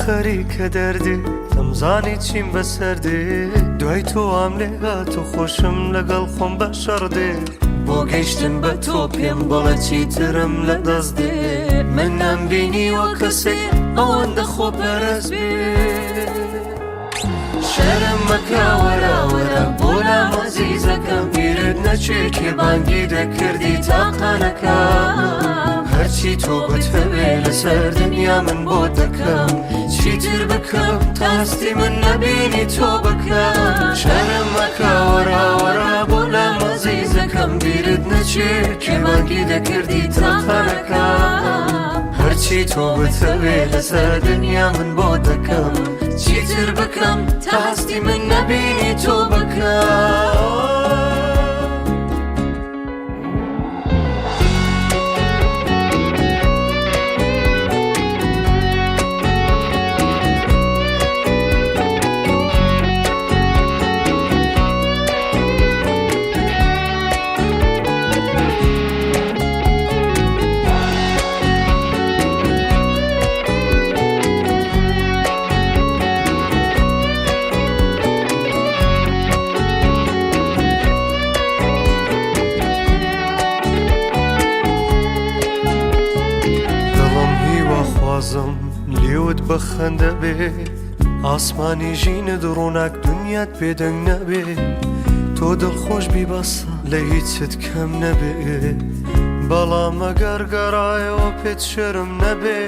خەریکە دەردێ، دەمزانی چیم بەسەر دێ، دوای تۆ وام لێ هات و خۆشم لەگەڵ خۆم بە شەڕ دێ. بۆ گەیشتن بە تۆ پێم بڵێ چیترم لە دەست دێ، من نەمبینیوە کەسێ ئەوەندە خۆپەرست بێ. شەرم مەکە وەرە وەرە بۆ لام ئەزیزەکەم، بیرت نەچێ کێ بانگی دەکردی تاقانەکە. هەرچی تۆ بتەوێ لەسەر دنیا من بۆ دەکەم، چیتر بکەم تا هەستی من نەبینی تۆ بکەم. شەرم مەکە وەرە وەرە بۆ لام ئەزیزەکەم، بیرت نەچێ کێ بانگی دەکردی تاقانەکە. هەرچی تۆ بتەوێ لەسەر دنیا من بۆ دەکەم، چیتر بکەم تا هەستی من نەبینی تۆ بکەم. دڵم هیواخوازم لێوت بەخەندە بێ، ئاسمانی ژینت ڕووناک دنیات بێدەنگ نەبێ، تۆ دڵخۆش بی بەسە لە هیچت کەم نەبێ، بەڵام ئەگەر گەڕایەوە پێت شەرم نەبێ.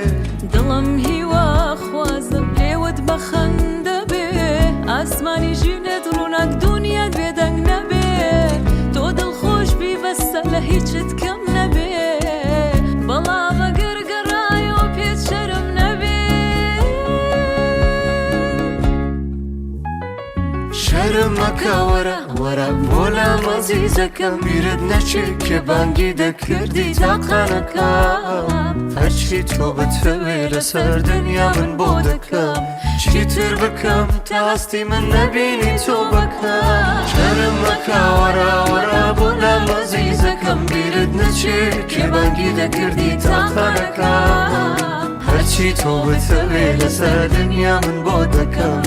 دڵم هیوا خوازم لێوت بەخەندە بێ، ئاسمانی ژینت ڕووناک دنیات بێدەنگ نەبێ، تۆ دڵخۆش بی بەسە لە هیچت کەم نەبێ، بەڵام ئەگەر گەڕایەوە پێت شەرم نەبێ. شەرم مەکە وەرە وەرە بۆ لام ئەزیزەکەم، بیرت نەچێ کێ بانگی دەکردی تاقانەکە. هەرچی تۆ بتەوێ لەسەر دنیا من بۆ دەکەم، چیتر بکەم تا هەستی من نەبینی تۆ بکەم. شەرم مەکە وەرە وەرە بۆ لام ئەزیزەکەم، بیرت نەچێ کێ بانگی دەکردی تاقانەکە. هەرچی تۆ بتەوێ لەسەر دنیا من بۆ دەکەم.